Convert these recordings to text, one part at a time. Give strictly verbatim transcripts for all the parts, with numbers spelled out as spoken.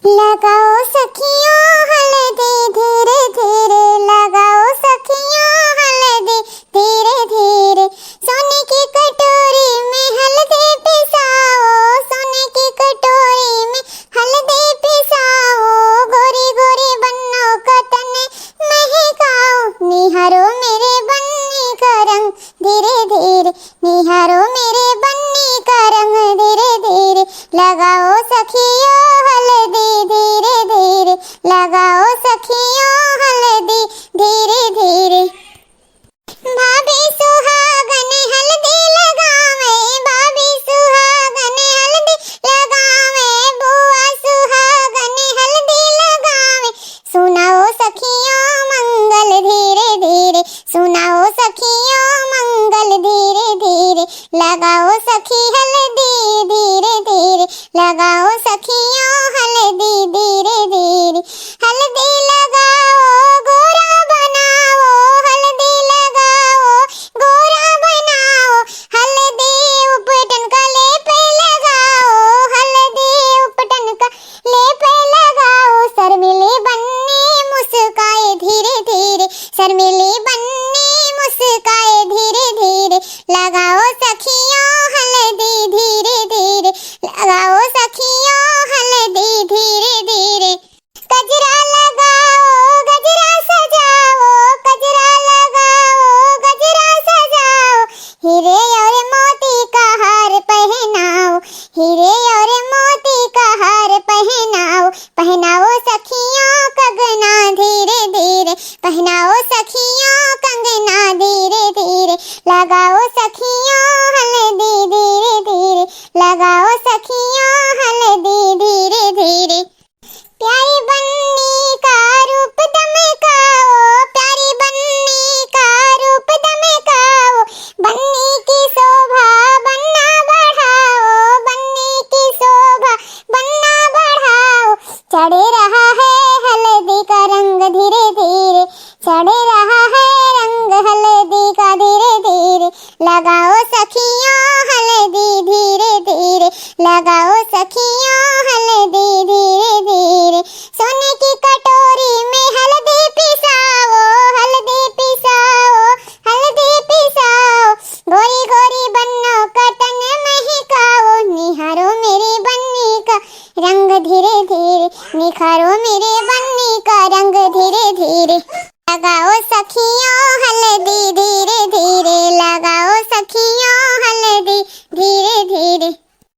लगाओ सखियों हल्दी धीरे धीरे, लगाओ सखियों हल्दी धीरे धीरे। सोने की कटोरी में हल्दी पिसाओ, सोने की कटोरी में हल्दी पिसाओ। गोरी गोरी बन्नों का तन महकाओ, निहारो मेरे बन्नी का रंग धीरे धीरे, निहारो मेरे बन्नी का रंग धीरे धीरे। लगाओ सखियों हल्दी धीरे धीरे, लगाओ सखियों हल्दी धीरे धीरे। भाभी सुहागन हल्दी लगावे, भाभी सुहागन हल्दी लगावे, बुआ सुहागन हल्दी लगावे। सुनाओ सखियों मंगल धीरे धीरे, सुनाओ सखियों मंगल धीरे धीरे। लगाओ सखी हल्दी धीरे धीरे, लगाओ सखियों हल्दी धीरे धीरे। हल्दी लगाओ गोरा बनाओ, हल्दी लगाओ गोरा बनाओ। हल्दी उपटन का लेप लगाओ, हल्दी उपटन का लेप लगाओ। शर्मीली बन्नी मुस्काए धीरे धीरे, शर्मीली बन्नी मुस्काए धीरे धीरे। लगाओ सखियों हल्दी धीरे धीरे, लगाओ सखियों हल्दी धीरे धीरे। गजरा लगाओ, गजरा सजाओ, गजरा लगाओ, गजरा सजाओ। हीरे और मोती का हार पहनाओ, हीरे और मोती का हार पहनाओ। पहनाओ सखियों कंगना धीरे धीरे, पहनाओ सखियों कंगना धीरे धीरे। लगाओ सखियों हल्दी धीरे धीरे, लगाओ सखियों हल्दी धीरे धीरे। प्यारी बन्नी का रूप दमकाओ, प्यारी बन्नी का रूप दमकाओ। बन्नी की शोभा बन्ना बढ़ाओ, बन्नी की शोभा बन्ना बढ़ाओ। चढ़ रहा है हल्दी का रंग धीरे धीरे, चढ़ रहा है रंग हल्दी का धीरे धीरे। लगाओ सखियों हल्दी धीरे धीरे, लगाओ सखियों हल्दी धीरे धीरे। सोने की कटोरी में हल्दी पिसाओ, हल्दी पिसाओ, हल्दी पिसाओ। गोरी गोरी बन्नों का तन महकाओ, निहारो मेरी बन्नी का रंग धीरे धीरे, निखारो मेरे बन्नी का रंग धीरे धीरे। लगाओ सखियों हल्दी धीरे धीरे, लगाओ सखियों हल्दी धीरे धीरे।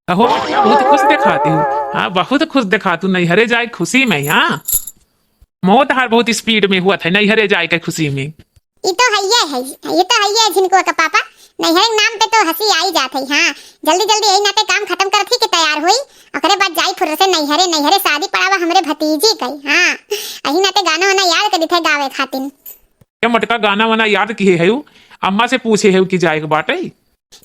अहो, बहुत खुश देखाती हूँ। हाँ, बहुत खुश देखातू। नैहरे जाए खुशी में, हाँ। मौत हार बहुत स्पीड में हुआ था नैहरे जाए के खुशी में। ई तो हइये है, ई तो हइये है झिनकुआ का पापा। नैहरे के नाम पे तो हँसी आई जात है। हाँ, जल्दी जल्दी यही नाते काम खत्म करत ही के तैयार होई, ओकरे बाद जाई फुर्र से नैहरे। नैहरे शादी पड़ावा हमरे भतीजी कई। हाँ, यही नाते गाना वाना याद करित है गावे खातिन। ये मोटका गाना वाना याद किहे है, अम्मा से पूछे है कि जाए के बाटे।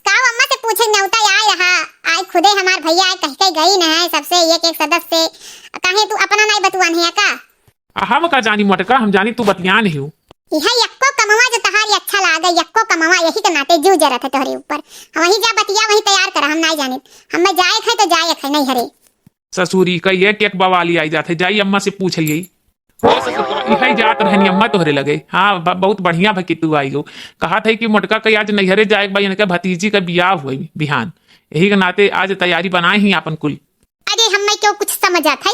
का अम्मा से पूछे, न्योता आए रहा, आए खुदे हमार भैया आए कह के गई न है सबसे, एक एक सदस्य से। काहे तू अपना नाई बतुआन है का? आ, हम का जानी मोटका, हम जानी तू बतियान ही हो। यह यक्को कमवा जो तहार ये अच्छा लागे, यक्को कमवा, यही के नाते जीव जरत है तोहरे ऊपर। हम वहीं जा बतिया, वहीं तैयार कर, हम नाई जानित। हम जाए खाए तो जाए खाए नैहरे। ससुरी का ये केक बवाली आई जात है, जाई अम्मा से पूछ लिए। हो ससुर, इहै जात रहनी अम्मा तोहरे लगे। हाँ, ब-, बहुत बढ़िया भा कि तू आई हो। कहा था कि मोटका के आज नैहरे जाए के बा, इनके भतीजी का बियाह हुई बिहान, यही के नाते आज तैयारी बनाए ही आपन कुल। अरे हम्मै क्यों कुछ समझत है,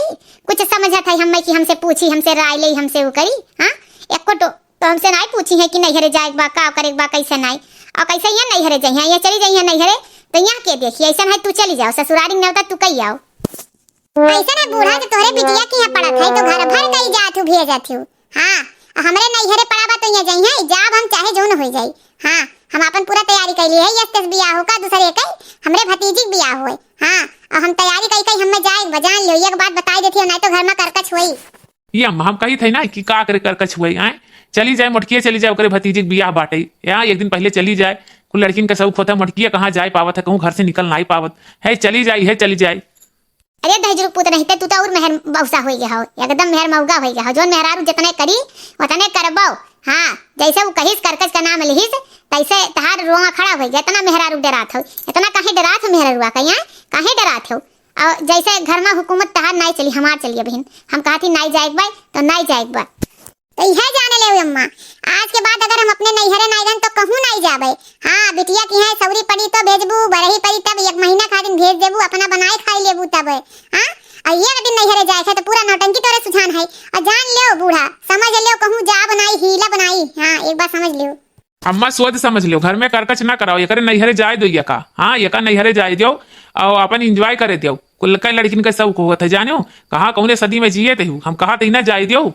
कुछ समझत है हम्मै कि हमसे पूछी, हमसे राय ले, हमसे वो करी। हाँ, एको तो, तो हमसे नाई पूछी है कि नैहरे जाए के बा, का करे के बा, कैसे नाई, और कैसे यहाँ नैहरे जाइए, यहाँ चली जाइए नैहरे, तो यहाँ के देखिए, ऐसा है तू चली जाओ ससुरारी में, तो तू कही आओ। ऐसे ना बूढ़ा जो तोहरे बिटिया के यहाँ पड़त है, तो घर भर कई जात हूँ, भेजत हूँ। हाँ, और हमरे नैहरे पड़ा बा तो यहाँ जाई है, जाब हम चाहे जौन हो जाई। हाँ, हम अपन पूरा तैयारी कर ली है, यस तस बियाह हो का दूसरे के, हमरे भतीजी के बियाह होए। हाँ, और हम तैयारी कई कई हमें जाए, बजान लियो, एक बात बताई देती हो, नहीं तो घर में करकच होई। ये अम्मा हम कही थे ना कि का करे करकच हुए, आए चली जाए मोटकिया, चली जाए ओकरे भतीजी के बियाह बाटे, यहाँ एक दिन पहले चली जाए। कुल लड़किन का शौक होता है, मोटकिया कहाँ जाए पावत है, कहूँ घर से निकल नाई पावत है, चली जाए, है चली जाए। अरे दहिजरू पूत नहीं ते, तू तो और मेहर बौसा होई गया हो, एकदम मेहर मौगा होई गया हो। जौन मेहरारू जितने करी, उतने करबो। हाँ, जैसे वो कहिस करकच का नाम लिहिस, तैसे तहार रोआ खड़ा होई गया। इतना मेहरारू डरात हो, इतना काहे डरात हो मेहरारुआ का, यहाँ काहे डरात हो? और जैसे घर मा हुकूमत तहार नाई चली, हमार चली अबहिन। हम कहत ही नाई जाए के बा, तो नाई जाए के बा। तो इहे जाने लेउ अम्मा, आज के बाद अगर हम अपने नैहरे नाई गन तो कहूँ नाई जाबे। हाँ, बिटिया किहाँ सौरी पड़ी तो भेजबू, बरही पड़ी तब एक महीना खातिर भेज देबू, अपना बनाए खाई लेबू तब। हाँ, और एक दिन नैहरे जाए के तो पूरा नौटंकी तोरे सुझान है। और जान लेउ बूढ़ा, समझ लेउ, कहूँ जाब नाई, हिलब नाई। हाँ, एक बात समझ लेउ। अम्मा, सोच समझ लेउ, घर में करकच ना कराओ, एकरे नैहरे जाए देउ यका। हाँ, यका नैहरे जाए देउ, और अपन enjoy करे देउ। कुल के लड़किन के शौक होत है, जानेउ, कहाँ कौने सदी में जियत हू, हम कहत ही ना जाए देउ।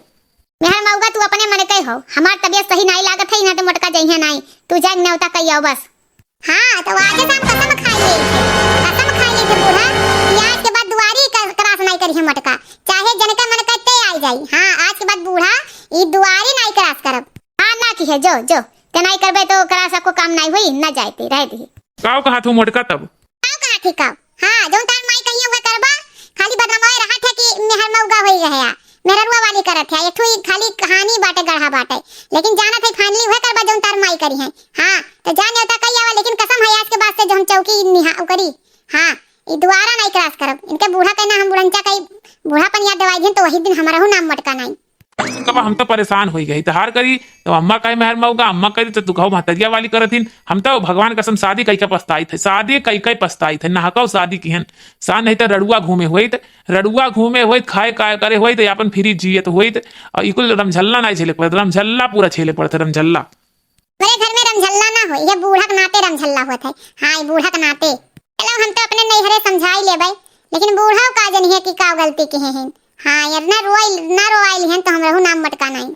मेहर मउगा, तू अपने मन के हो, हमार तबियत सही नाई लागत है, इहाँ ते मोटका जइहे नाई, तू जा न्योता कई आओ बस। हाँ, तो आज से हम कसम खाई ले, कसम खाई ले थे बूढ़ा, कि आज के बाद दुआरी क-, cross नाई करिहे मोटका, चाहे जनके मन करते आई जाई। हाँ, आज के बाद बूढ़ा ई दुआरी नाई cross करब। हाँ, ना किहे, जो, जो, ते नाई करबे तो cross को काम नाई होई, ना जाए ते, रह दी। काव कहा थू मोटका तब? काव कहा थी काव? हाँ, जौन तार माई कहिए उहे करबा, खाली बदनामवे रहा थे कि मेहर मउगा होई रहे आ, मेहररुआ वाली करत है, एक ठो ई खाली कहानी बाटे, गढ़ा बाटे, लेकिन जानत है finally उहे करबा जौन तार माई करी है। हाँ, तो जा न्योता कई आवा, लेकिन कसम है आज के बाद से जो हम चौकी निहा उकरी, हाँ, ई दुआरा नाई cross करब। इनके बूढ़ा कहना हम बुढ़ंचा कई बूढ़ापन याद दिवाई दिन तो वही दिन हमारा हो नाम मटका नाई। कब हम तो परेशान होई गई, तहार करी तो अम्मा कहे मेहर मउगा, अम्मा करी तो तू कहो महतरिया वाली करत हिन। हम तो भगवान कसम शादी कई के पछताई थे, शादी कई के पछताई थे, नहकाओ शादी किहन। सान नहीं तो रड़ुआ घूमे होइत, रड़ुआ घूमे होइत, खाए काय करे होइत, अपन free जियत होइत, और इकुल रमझल्ला नहीं झेले पड़त, रमझल्ला पूरा झेले पड़त, रमझल्ला। हमरे घर में रमझल्ला ना होई, ये बूढ़ा के नाते रमझल्ला होत है। हाँ, ये बूढ़ा के नाते। चलो, हम तो अपने नैहरे समझाई लेबै, लेकिन बूढ़ा का जनिए कि का गलती किहे हैं। हाँ, ये ना रोई, ना रोवाई लिहन तो हमरहु नाम मटका नाई।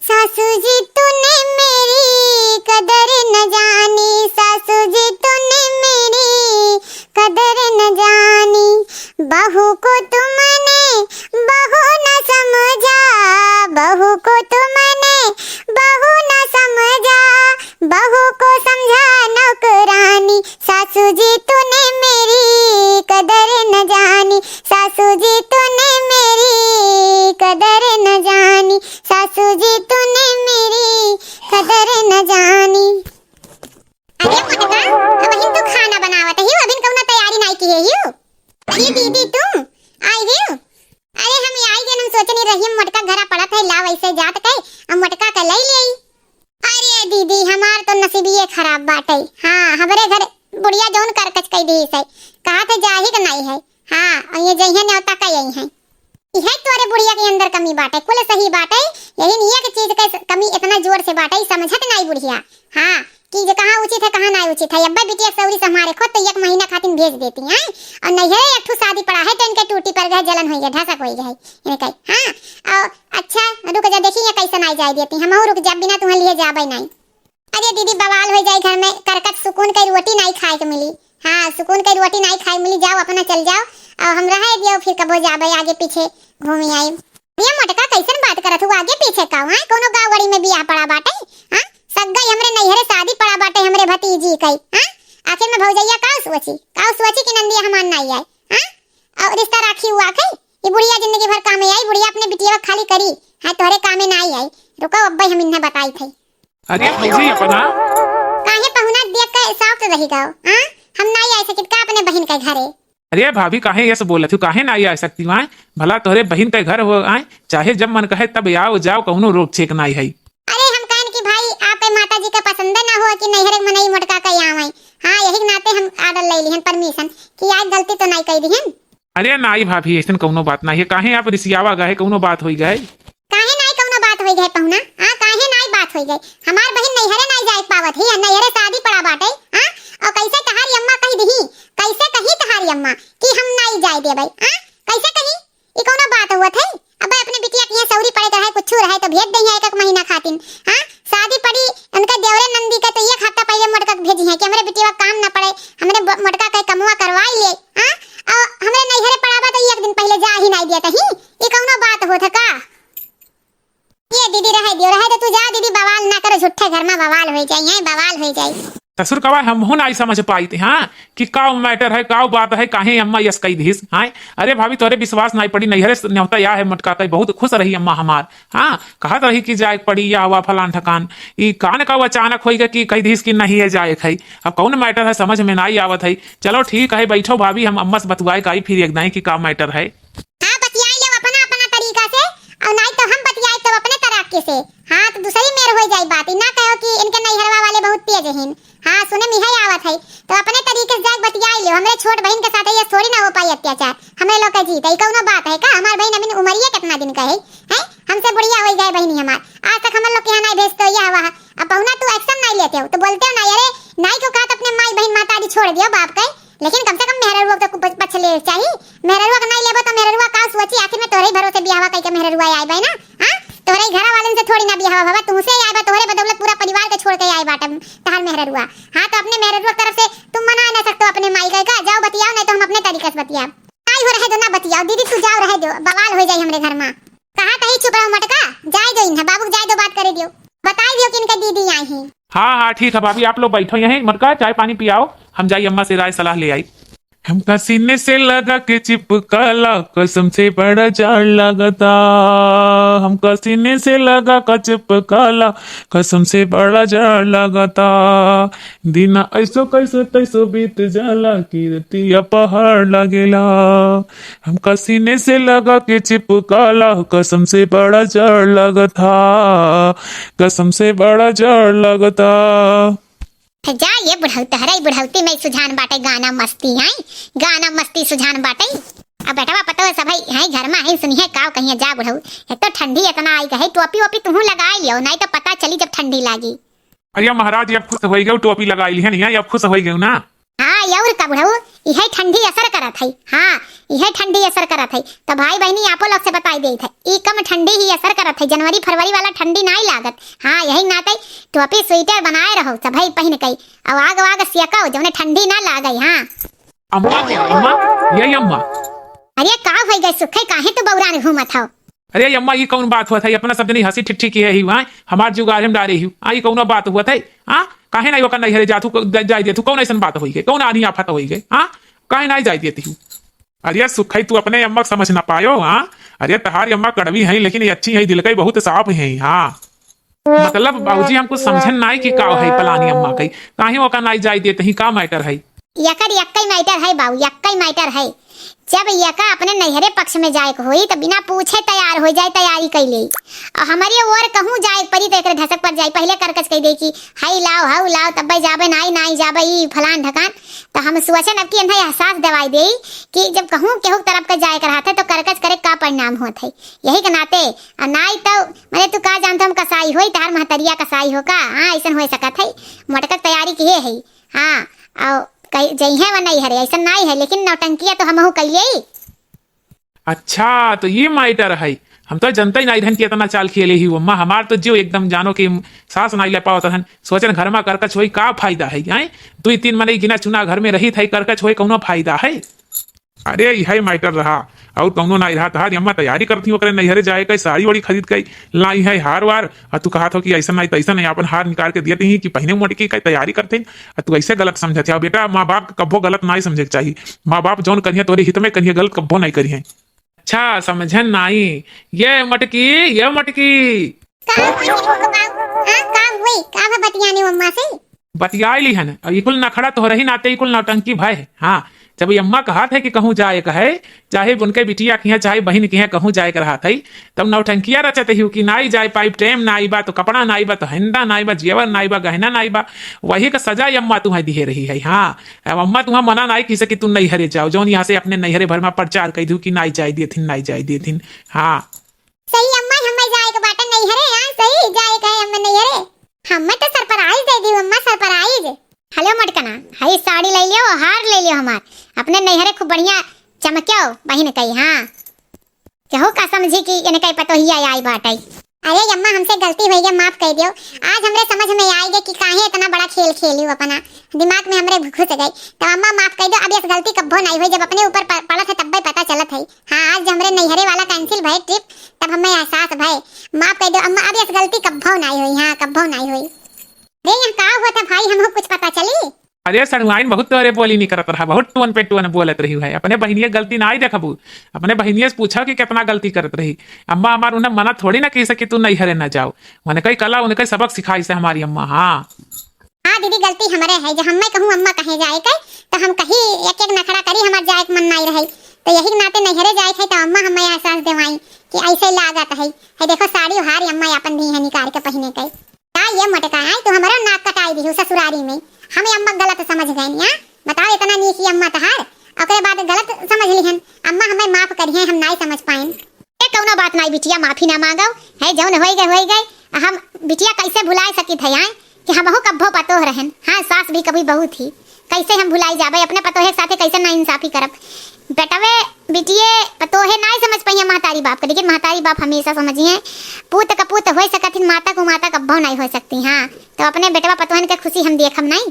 सासू जी तूने मेरी कदर न जानी, सासू जी तूने मेरी कदर न जानी, बहू को तुमने बहू न समझा, बहू को तुमने बहू न समझा, बहू को समझा नौकरानी। सासू जी तूने मेरी कदर न जानी, सासू जी तूने मेरी कदर न जानी, सासू जी तूने मेरी कदर न जानी। अरे मोटका, अबहिन तू खाना बनावत हियो, अबहिन कउनो तैयारी नाई किहे हियो? अरे दीदी, तू आई हियो? अरे हम आई गन, हम सोचनी रही मोटका घरा पड़त है, लाव ऐसे जात के, अब मोटका के लई लेई। अरे दीदी, हमार तो नसीबिये खराब बाटे। हाँ, हमरे घर बुढ़िया जौन करकच कई दी से, कहा थे जाही के नाई है। हाँ, और ये जइहे न्योता कई आई हैं। इहे तोरे बुढ़िया के अंदर कमी बाटे, कुल सही बाटे, यही नियक चीज के स-, कमी इतना जोर से बाटे, ई समझत नाई बुढ़िया। हाँ, कि जे कहाँ उचित है, कहाँ नाई उचित है। अब्बे बिटिया सौरी से हमारे खुद तो एक महीना खातिर भेज देती हैं, और नैहरे एक ठो शादी पड़ा है तो इनके टूटी पर गए, जलन होई गए, ढसक होई गए इनके। हाँ, और अच्छा, रुक जा, देखी ये कैसे नाई जाए देती, हमहू रुक जा, बिना तुम्हें लिए जाबे नाई। अरे दीदी, बवाल हो जाई घर में, करकट सुकून के रोटी नाई खाए के मिली। हाँ, सुकून के रोटी नाई खाए मिली, जाओ अपना चल जाओ, और हम रहे दियो, फिर कबो जाबे आगे पीछे घूमी आई। ये मोटका कैसन बात करत हु, आगे पीछे का, हाँ? कोनो गाँव गड़ी में बियाह पड़ा बाटे, हाँ? सग्गई हमरे नैहरे शादी पड़ा बाटे हमरे भतीजी कई, हाँ? आखिर में भौजैया का सोची, का सोची कि नंदिया हमार नाई आए, हाँ? और रिश्ता राखी हुआ कई, ये बुढ़िया जिंदगी भर कामे आई, बुढ़िया अपने बिटिया खाली करी, हाँ, तोहरे कामे नाई आई। रुको, अब्बे हम इन्हें बताई थे। अरे भौजी अपना। काहे पहुना देख के soft रही गओ, हाँ? हम नाई आए सकित का अपने बहिन के घरे? अरे भाभी, काहे ऐसे बोलत हु? काहे नाई आए सकती वाय? भला तोहरे बहिन के घर हो आए, चाहे जब मन कहे तब आओ जाओ, कउनो रोक छेक नाई है। अरे हम कहन कि भाई, आपे माता जी का पसंद ना हो कि नैहरे मनई मोटका के आवे। हाँ, यही के नाते हम order ले लिहन, permission, कि आज गलती तो नाई कई दिहन। अरे नाई भाभी, ऐसन कउनो बात नाई है, काहे आप रिसियावा गए, कउनो बात होई गए? काहे नाई कउनो बात होई गए पहुना? हाँ, काहे नाई बात होई गए? हमार बहिन नैहरे नाई जाए पावत ही, नैहरे शादी पड़ा बाटे, हाँ? और कैसे तहारी अम्मा कही दिही, कैसे कही तहारी अम्मा कि हम नाई जाए देबै, हाँ? कैसे कही? ई कउनो बात हुआ थे? अब अपने बिटिया के यहाँ सौरी पड़े के रहे, कुछ रहे तो भेज दे एक, एक महीना खातिन, हाँ? शादी पड़ी उनके देवरे नंदी के तो एक हफ्ता पहले मोटका के भेजी है कि हमरे बिटिया काम ना पड़े, हमरे ब-, मोटका के कमुआ करवाई ले, हाँ? और हमरे नैहरे पड़ाबा तो एक दिन पहले जा ही नाई दिया तही। ई कउनो बात होत है का? ये दीदी रहे दियो, रहे तो तू जा दीदी, बवाल ना करो, झूठे घर में बवाल हो जाई है, बवाल हो जाई। ससुर कवा हमहू नाई समझ पाइत, हाँ, कि काव matter है, काव बात है, काहे अम्मा यस कई दिहिस, हाँ। अरे भाभी, तोरे विश्वास नाई पड़ी, नैहरे से न्योता या है मोटका कई, बहुत खुश रही अम्मा हमार, हाँ, कहत रही कि जाए के पड़ी या हुआ फलान ठकान, ई कान का अचानक होई गए कि कई दिहिस कि नहीं है जाए के है। अब कौन matter है, समझ में नाई आवत है। चलो ठीक है, बैठो भाभी, हम अम्मा से बतुआए के आई फिर एक दाई कि का matter है। हाँ, बतियाई लेव अपना, अपना तरीका से, और नाई तो हम बतियाई तो अपने तरीके से। हाँ, तो दूसरी मेर हो जाई बात। ई ना कहो कि इनके नैहरवा वाले बहुत तेज हैं। हाँ, सुने में है आवत है, तो अपने तरीके से जाके बतियाई लेव। हमरे छोट बहिन के साथ ये थोड़ी ना हो पाई अत्याचार। हमरे लोग के जीत है, ई कौनो बात है का? हमार बहिन अभी उमरिये कितना दिन का है, हैं? हमसे बुढ़िया हो जाए बहिनी हमार। आज तक हमरे लोग के यहाँ नाई भेज तो यह हुआ है। अब पहुना तू action नाई लेते हो, तो बोलते हो ना, अरे नाई क्यों कहा अपने माई बहिन महतारी छोड़ दियो बाप के, लेकिन कम से कम मेहररुआ तो कुछ पछ ले चाही। मेहररुआ के नाई लेबो तो मेहररुआ का सोची, आखिर में तोहरे ही भरोसे बियाहवा कइके मेहररुआ आए बाई ना, हाँ? तोहरे ही घरा वालन से थोड़ी ना बियाहवा भवा, तुमसे आए बा, तोहरे बदौलत पूरा परिवार के छोड़ के आए बाटे तहार मेहररुआ। हाँ, तो अपने मेहररुआ की तरफ से तुम मना ना सकते हो अपने माई का, का? जाओ बतियाओ, नहीं तो हम अपने तरीके से बतियाओ। आई हो रहे दो ना बतियाओ, दीदी तू जाओ रहे दो, बवाल हो जाए हमरे घर में। कहा कहीं चुप रहो मोटका, जाए दो इन्हें, बाबू जाए दो, बात करे दियो, बताए दियो कि इनके दीदी आई हैं। हाँ, हाँ, ठीक है भाभी, आप लोग बैठो यहीं, मोटका चाय पानी पियाओ, हम जाई अम्मा से राय सलाह ले आई। हमका सीने से लगा के चिपकाला, कसम से बड़ा जाड़ लागता। हमका सीने से लगा के चिपकाला, कसम से बड़ा जाड़ लागता। दिन ऐसो कैसो तैसो बीत जाला, कि रतिया पहाड़ लागेला। हमका सीने से लगा के चिपकाला, कसम से बड़ा जाड़ लागता, कसम से बड़ा जाड़ लागता। हे जा ये बुढ़ऊ, तहरा ई बुढ़ौती में सुझान बाटे, गाना मस्ती आई, गाना मस्ती सुझान बाटे। अब बेटवा पतो है सभई है घर में है, सुनिए काव कहिए जा बुढ़ऊ, एक तो ठंडी इतना आई गई, टोपी वोपी तुहूँ लगाई लियो, नहीं तो पता चली जब ठंडी लागी। अरे महाराज, ये अब खुश होई गए, टोपी लगाई लिहन, ये अब खुश होई गए ना। हाँ, और का बुढ़ऊ, इहे ठंडी असर करत है। हाँ, इहे ठंडी असर करत है। तो भाई बहिनी, आपो लोग से बताई देत है, ई कम ठंडी ही असर करत है, जनवरी फरवरी वाला ठंडी नाई लागत। हाँ, यही नाते टोपी स्वेटर बनाए रहो सभई पहिन के, और आग वाग सेको, जौने ठंडी ना लागे। हाँ। अम्मा, अम्मा, ये अम्मा। अरे का होई गए सुखे, काहे तू बौरान घूमत हो? अरे अम्मा, ई कौन बात हुआ था? अपना सब जनी हंसी ठिठकी है ही, हाँ? हमार जुगाड़ हम डारे ही, हाँ? ई कौनो बात हुआ था? हाँ, काहे नहीं ओकर नैहरे जा तू, जा-, जाए दे तू? कौन ऐसन बात होई गई? कौन आनी आफत होई गई? हाँ, काहे नहीं जाए देती हूँ? अरे सुखई, तू अपने अम्मा के समझ ना पायो, हाँ? अरे तहारी अम्मा कड़वी है, लेकिन ये अच्छी है, दिल के बहुत साफ है, हाँ। मतलब बाबूजी, हम कुछ समझन नाई कि का है पलानी अम्मा कई, काहे ओका नाई जाए देत ही, का matter है? यकर यक्कई matter है बाबू, यक्कई matter है। जब यका अपने नैहरे पक्ष में जाए के होई, त बिना पूछे तैयार हो जाए, तैयारी कई ले। और हमारे ओर कहूँ जाए के परी, त एकरे धसक पर जाए, पहले करकच कह दे कि हई लाओ, हऊ लाओ, तब्बे जाबे, नाई, नाई जाबे, ई फलान ढकान। त हम सोचन अब कि इन्हें एहसास दिवाई दे कि जब कहूँ केहू तरफ के जाए के रहत है, तो करकच करे का परिणाम होत है। यही के नाते, आ नाई तो, मने तू का जानत हम कसाई होई, तहार महतरिया कसाई हो का? हाँ, ऐसन हो सकत है। मोटका के तैयारी किए है। हाँ, और कई जइहे व नैहरे, ऐसन नाई है, लेकिन नौटंकिया तो हमहू कइले ही। अच्छा, तो ये matter है। हम तो जनते ही नाई रहन कि इतना चाल खेले ही वो। अम्मा, हमार तो जियो एकदम जानो कि सास नाई ले पावत रहन। सोचन घर में करकच होई, का फायदा है, हैं? दुई तीन मनई गिना चुना घर में रही था, करकच होई, कौनो फायदा है? अरे, यही matter रहा, और कौनो नाई रहा। तहारी अम्मा तैयारी करती, ओकरे नैहरे जाए के, साड़ी वाड़ी खरीद के लाई है, हार वार, और तू कहत हो कि ऐसा नहीं, तैसा नहीं, अपन हार निकाल के दिए ही कि पहिने मोटकी के तैयारी करते। और तू ऐसे गलत समझत है। बेटा, माँ बाप के कब्बो गलत नाई समझे के चाहिए। माँ बाप जौन करिए, तोरे हित में करिए, गलत कब्बो नाई करिए। अच्छा, समझन नाई। ये मोटकी, ये मोटकी। का हुई रे बाबू? हाँ, का हुई? का बा बतियाने अम्मा से? बतियाई लिहन। और ई कुल नखड़ा तोहरे ही नाते ई कुल नौटंकी भय है। हाँ, जब ई अम्मा कहत है कि कहूँ जाए के है, चाहे उनके बिटिया किहे, चाहे बहिन किहे, कहूँ जाए के रहत है, तब नौटंकिया रचत ही कि नाई जाए पाइब, टेम नाई बा, तो कपड़ा नाई बा, तो हंदा नाई बा, जेवर नाई बा, गहना नाई बा। वही का सजा ई अम्मा तुम्हें दिहे रही है। हाँ, अब अम्मा तुम्हें मना नाई किसे कि तू नैहरे जाओ, जौन यहाँ से अपने नैहरे भर में प्रचार कइ दू कि नाई जाए देथिन, नाई जाए देथिन। हाँ। सही अम्मा, हमें जाए के बाटे नैहरे, हाँ, सही जाए के है हमें नैहरे। हमें तो surprise दे दी अम्मा, surprise। हेलो मटकना, हई साड़ी ले लियो, हार ले लियो हमार, अपने नैहरे खूब बढ़िया चमक्यो बहिन कई, हाँ। केहू का समझी कि इनके पतोहिया आई बाटे। अरे अम्मा, हमसे गलती होई गई, माफ कर दियो। आज हमरे समझ में आई गई कि काहे इतना बड़ा खेल खेली अपना। दिमाग में हमरे घुस गई। तो अम्मा माफ कर दो, अब यस गलती कब्बो नहीं होई। जब अपने ऊपर प-, पड़त है तब्बे पता चलत है। हाँ, आज जो हमरे नैहरे वाला cancel भय trip, तब हमें एहसास भय। माफ कर दो अम्मा, अब यस गलती कब्बो नहीं होई। हाँ, कब्बो नहीं होई। अरे, यहाँ का होत है भाई, हमहू कुछ पता चली? अरे सड़ुआइन, बहुत तोहरे बोली निकरत रहा, बहुत टोन पे टोन बोलत रही है। अपने बहिनिया गलती नाई देखबू, अपने बहिनिया से पूछो कि कितना गलती करत रही। अम्मा हमार उन्हें मना थोड़ी ना कही सकी तू नैहरे ना जाओ। उन्हें कही कला, उन्हें कही सबक सिखाई से हमारी अम्मा। हाँ। हाँ दीदी, गलती हमरे है, जब हम्मे कहूँ अम्मा कहे जाए के, तो हम कही एक एक नखड़ा करी, हमार जाए के मन नाई रहे। तो यही के नाते नैहरे जाए के है, तो अम्मा हम्मे एहसास देवाई कि ऐसे लागत है। है देखो साड़ी हार अम्मा अपन दी है निकाल के पहिने के। का ये मोटका है, तू हमरो नाक कटाई दिहू ससुरारी में। हम अम्मा गलत समझ गए, हाँ? बताओ, इतना नीक ही अम्मा तहार, ओकरे बाद गलत समझ लिहन। अम्मा हमें माफ करिहे, हम नाई समझ पाएन। ए, कौनो बात नाई बिटिया, माफी ना मांगो, है जौन होई गए, होई गए। हम बिटिया कैसे भुलाए सकित है, आए कि हमहू कब्बो पतोह रहन, हाँ, सास भी कभी बहू थी, कैसे हम भुलाई जाबे, अपने पतोहे के साथे कैसे नाइंसाफी करब। बेटवे, बिटिये, पतोहे नाई समझ पाइए महतारी बाप के, लेकिन महतारी बाप हमेशा समझिए। पूत का पूत हो सकत हिन, माता को माता कब्बो नाई हो सकती। हाँ, तो अपने बेटवा पतोहन के खुशी हम देखम नाई।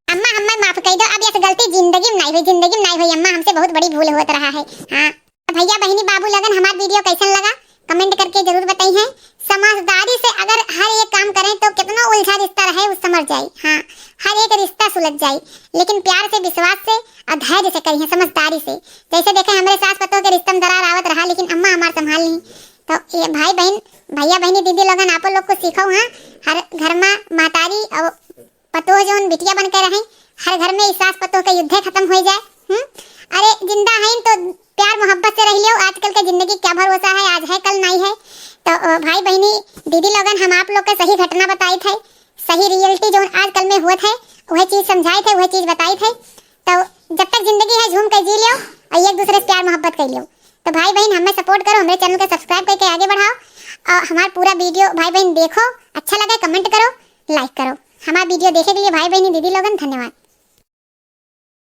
अम्मा, हमें माफ कर दो, अब यस गलती जिंदगी में नाई होई, जिंदगी में नाई होई अम्मा, हमसे बहुत बड़ी भूल होत रहा है। हाँ, भैया, बहिनी, बाबू लोगन, हमार video कैसन लगा, comment करके जरूर बताइए। समझदारी से अगर हर एक काम करें तो कितना उलझा रिश्ता रहे, वो समझ जाए। हाँ, हर एक रिश्ता सुलझ जाए, लेकिन प्यार से, विश्वास से और धैर्य से करिए, समझदारी से। जैसे देखे, हमरे सास पतोह के रिश्ता में दरार आवत रहा, लेकिन अम्मा हमार संभाल ली। तो ये भाई बहन, भैया बहनी, दीदी लोगन, आप लोग कुछ सीखो। हाँ, हर घर में महतारी और पतोह जौन बिटिया बन के रहें, हर घर में ई सास पतोह के युद्धे खत्म हो जाए। हम्म? अरे, जिंदा हैं तो प्यार मोहब्बत से रह लियो। आजकल के जिंदगी क्या भरोसा है, आज है कल नाई है। तो, अ, भाई बहिनी, दीदी लोगन, हम आप लोग के सही घटना बताई थे, सही reality जौन आजकल में हुआ थे, वह चीज समझाई थे, वह चीज बताई थे। तो जब तक जिंदगी है, झूम के जी लियो और एक दूसरे से प्यार मोहब्बत कर लियो। तो भाई बहन, हमें support करो, हमरे channel के subscribe करके आगे बढ़ाओ और हमार पूरा video भाई बहन देखो, अच्छा लगे comment करो, like करो। हमार video देखे के लिए भाई बहनी दीदी लोगन धन्यवाद।